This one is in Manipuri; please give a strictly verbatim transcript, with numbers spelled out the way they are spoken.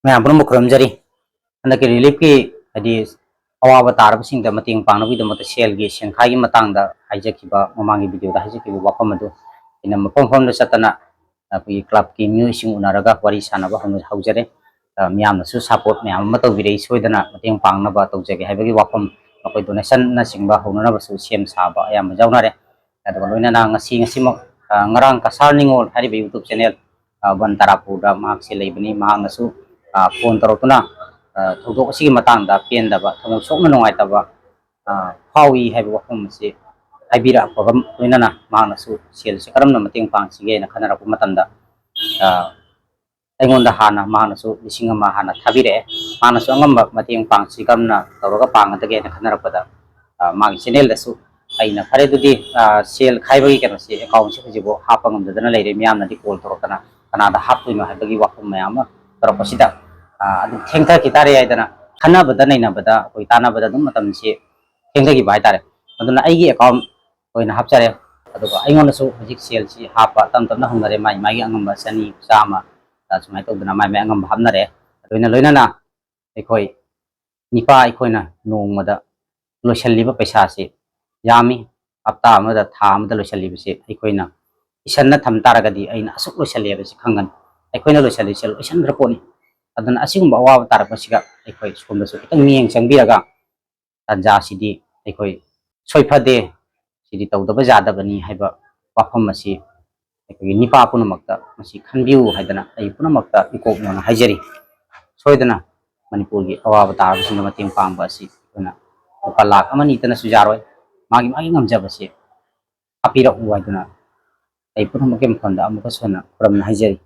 ꯃꯌꯥꯝ ꯄꯨꯝꯅꯃꯛ ꯈꯨꯔꯨꯝꯖꯔꯤ꯫ ꯍꯟꯗꯛꯀꯤ reliefꯀꯤ, ꯍꯥꯏꯗꯤ, ꯑꯋꯥꯕ ꯇꯥꯔꯕꯁꯤꯡꯗ ꯃꯇꯦꯡ ꯄꯥꯡꯅꯕꯒꯤꯗꯃꯛꯇ ꯁꯦꯜꯒꯤ, ꯁꯦꯟꯈꯥꯏꯒꯤ ꯃꯇꯥꯡꯗ ꯍꯥꯏꯖꯈꯤꯕ, ꯃꯃꯥꯡꯒꯤ videoꯗ ꯍꯥꯏꯖꯈꯤꯕ ꯋꯥꯐꯝ ꯑꯗꯨ ꯑꯩꯅ ꯃꯐꯝ ꯃꯐꯝꯗ ꯆꯠꯇꯅ ꯑꯩꯈꯣꯏꯒꯤ clubꯀꯤ ꯃꯤꯑꯣꯏꯁꯤꯡ ꯎꯅꯔꯒ ꯋꯥꯔꯤ ꯁꯥꯟꯅꯕ ꯍꯧꯅ-, ꯍꯧꯖꯔꯦ꯫ ꯑ, ꯃꯤꯌꯥꯝꯅꯁꯨ support ꯃꯌꯥꯝ ꯑꯃ ꯇꯧꯕꯤꯔꯛꯏ, ꯁꯣꯏꯗꯅ ꯃꯇꯦꯡ ꯄꯥꯡꯅꯕ ꯇꯧꯖꯒꯦ ꯍꯥꯏꯕꯒꯤ ꯋꯥꯐꯝ, ꯑꯩꯈꯣꯏ donationꯅꯆꯤꯡꯕ ꯍꯧꯅꯅꯕꯁꯨ ꯁꯦꯝ ꯁꯥꯕ ꯑꯌꯥꯝꯕ ꯌꯥꯎꯅꯔꯦ꯫ ꯑꯗꯨꯒ ꯂꯣꯏꯅꯅ ꯉꯁꯤ, ꯉꯁꯤꯃꯛ, ꯑ, ꯉꯔꯥꯡ ꯀꯁꯥꯔ ꯅꯤꯉꯣꯜ ꯍꯥꯏꯔꯤꯕ YouTube channel, ꯑ, ꯕꯟ ꯇꯥꯔꯥꯄꯨꯔꯗ ꯃꯍꯥꯛꯁꯦ ꯂꯩꯕꯅꯤ꯫ ꯃꯍꯥꯛꯅꯁꯨ, ꯑ, phone ꯇꯧꯔꯛꯇꯨꯅ, ꯑ, ꯊꯧꯗꯣꯛ ꯑꯁꯤꯒꯤ ꯃꯇꯥꯡꯗ ꯄꯦꯟꯗꯕ, ꯊꯃꯣꯏ ꯁꯣꯛꯅ ꯅꯨꯡꯉꯥꯏꯇꯕ, ꯑ, ꯐꯥꯎꯏ ꯍꯥꯏꯕ ꯋꯥꯐꯝ ꯑꯁꯤ ꯍꯥꯏꯕꯤꯔꯛꯄꯒ ꯂꯣꯏꯅꯅ ꯃꯍꯥꯛꯅꯁꯨ ꯁꯦꯜꯁꯦ ꯀꯔꯝꯅ ꯃꯇꯦꯡ ꯄꯥꯡꯁꯤꯒꯦꯅ ꯈꯟꯅꯔꯛꯄ ꯃꯇꯝꯗ, ꯑ, ꯑꯩꯉꯣꯟꯗ ꯍꯥꯟꯅ ꯃꯍꯥꯛꯅꯁꯨ ꯂꯤꯁꯤꯡ ꯑꯃ ꯍꯥꯟꯅ ꯊꯥꯕꯤꯔꯛꯑꯦ꯫ ꯃꯍꯥꯛꯅꯁꯨ ꯑꯉꯝꯕ ꯃꯇꯦꯡ ꯄꯥꯡꯁꯤ ꯀꯔꯝꯅ ꯇꯧꯔꯒ ꯄꯥꯡꯒꯗꯒꯦꯅ ꯈꯟꯅꯔꯛꯄꯗ, ꯑ, ꯃꯥꯒꯤ channelꯗꯁꯨ ꯑꯩꯅ, "ꯐꯔꯦ, ꯑꯗꯨꯗꯤ, ꯑ, ꯁꯦꯜ ꯈꯥꯏꯕꯒꯤ ꯀꯩꯅꯣꯁꯤ, accountꯁꯤ ꯍꯧꯖꯤꯛꯐꯥꯎ ꯍꯥꯞꯄ ꯉꯝꯗꯗꯅ ꯂꯩꯔꯦ, ꯃꯤꯌꯥꯝꯅꯗꯤ call ꯇꯧꯔꯛꯇꯅ ꯀꯅꯥꯗ ꯍꯥꯞꯇꯣꯏꯅꯣ?" ꯍꯥꯏꯕꯒꯤ ꯋꯥꯐꯝ ꯃꯌꯥꯝ ꯑꯃ ꯇꯧꯔꯛꯄꯁꯤꯗ, ꯑ, ꯑꯗꯨꯝ ꯊꯦꯡꯊꯈꯤ ꯇꯥꯔꯦ ꯍꯥꯏꯗꯅ ꯈꯟꯅꯕꯗ ꯅꯩꯅꯕꯗ, ꯑꯩꯈꯣꯏ ꯇꯥꯟꯅꯕꯗ ꯑꯗꯨꯝ ꯃꯇꯝꯁꯤ ꯊꯦꯡꯊꯈꯤꯕ ꯍꯥꯏꯇꯥꯔꯦ꯫ ꯑꯗꯨꯅ ꯑꯩꯒꯤ account ꯑꯣꯏꯅ ꯍꯥꯞꯆꯔꯦ꯫ ꯑꯗꯨꯒ ꯑꯩꯉꯣꯟꯗꯁꯨ ꯍꯧꯖꯤꯛ ꯁꯦꯜꯁꯤ ꯍꯥꯞꯄ ꯇꯞ ꯇꯞꯅ ꯍꯧꯅꯔꯦ꯫ ꯃꯥꯒꯤ, ꯃꯥꯒꯤ ꯑꯉꯝꯕ ꯆꯅꯤ, ꯆꯥꯝꯃ, ꯑ, ꯁꯨꯃꯥꯏꯅ ꯇꯧꯗꯅ ꯃꯥꯏ, ꯃꯥꯏ ꯑꯉꯝꯕ ꯍꯥꯞꯅꯔꯦ꯫ ꯂꯣꯏꯅ ꯂꯣꯏꯅꯅ ꯑꯩꯈꯣꯏ ꯅꯤꯄꯥ ꯑꯩꯈꯣꯏꯅ ꯅꯣꯡꯃꯗ ꯂꯣꯏꯁꯤꯜꯂꯤꯕ ꯄꯩꯁꯥꯁꯤ ꯌꯥꯝꯃꯤ꯫ ꯍꯞꯇꯥ ꯑꯃꯗ, ꯊꯥ ꯑꯃꯗ ꯂꯣꯏꯁꯤꯜꯂꯤꯕꯁꯤ ꯑꯩꯈꯣꯏꯅ ꯏꯁꯟꯅ ꯊꯝ ꯇꯥꯔꯒꯗꯤ ꯑꯩꯅ ꯑꯁꯨꯛ ꯂꯣꯏꯁꯤꯜꯂꯦ ꯍꯥꯏꯕꯁꯤ ꯈꯪꯒꯅꯤ꯫ ꯑꯩꯈꯣꯏꯅ ꯂꯣꯏꯁꯤꯜꯂꯤꯁꯦ ꯂꯣꯏꯁꯤꯟꯈ꯭ꯔ ꯄꯣꯠꯅꯤ꯫ ꯑꯗꯨꯅ ꯑꯁꯤꯒꯨꯝꯕ ꯑꯋꯥꯕ ꯇꯥꯔꯛꯄꯁꯤꯒ ꯑꯩꯈꯣꯏ ꯁꯣꯝꯗꯁꯨ ꯈꯤꯇꯪ ꯃꯤꯠꯌꯦꯡ ꯆꯪꯕꯤꯔꯒ ꯇꯥꯟꯖꯥꯁꯤꯗꯤ ꯑꯩꯈꯣꯏ ꯁꯣꯏꯐꯗꯦ, ꯁꯤꯗꯤ ꯇꯧꯗꯕ ꯌꯥꯗꯕꯅꯤ ꯍꯥꯏꯕ ꯋꯥꯐꯝ ꯑꯁꯤ ꯑꯩꯈꯣꯏꯒꯤ ꯅꯤꯄꯥ ꯄꯨꯝꯅꯃꯛꯇ ꯃꯁꯤ ꯈꯟꯕꯤꯌꯨ ꯍꯥꯏꯗꯅ ꯑꯩ ꯄꯨꯝꯅꯃꯛꯇ ꯏꯀꯣꯛ ꯅꯧꯅ ꯍꯥꯏꯖꯔꯤ꯫ ꯁꯣꯏꯗꯅ ꯃꯅꯤꯄꯨꯔꯒꯤ ꯑꯋꯥꯕ ꯇꯥꯔꯕꯁꯤꯡꯗ ꯃꯇꯦꯡ ꯄꯥꯡꯕ ꯑꯁꯤ ꯑꯩꯈꯣꯏꯅ ꯂꯨꯄꯥ ꯂꯥꯈ ꯑꯃ ꯑꯅꯤꯇꯅꯁꯨ ꯌꯥꯔꯣꯏ꯫ ꯃꯥꯒꯤ, ꯃꯥꯒꯤ ꯉꯝꯖꯕꯁꯦ ꯍꯥꯞꯄꯤꯔꯛꯎ ꯍꯥꯏꯗꯨꯅ ꯑꯩ ꯄꯨꯝꯅꯃꯛꯀꯤ ꯃꯐꯝꯗ ꯑꯃꯨꯛꯀꯁꯨ ꯍꯟꯅ ꯈꯨꯔꯨꯝꯅ ꯍꯥꯏꯖꯔꯤ꯫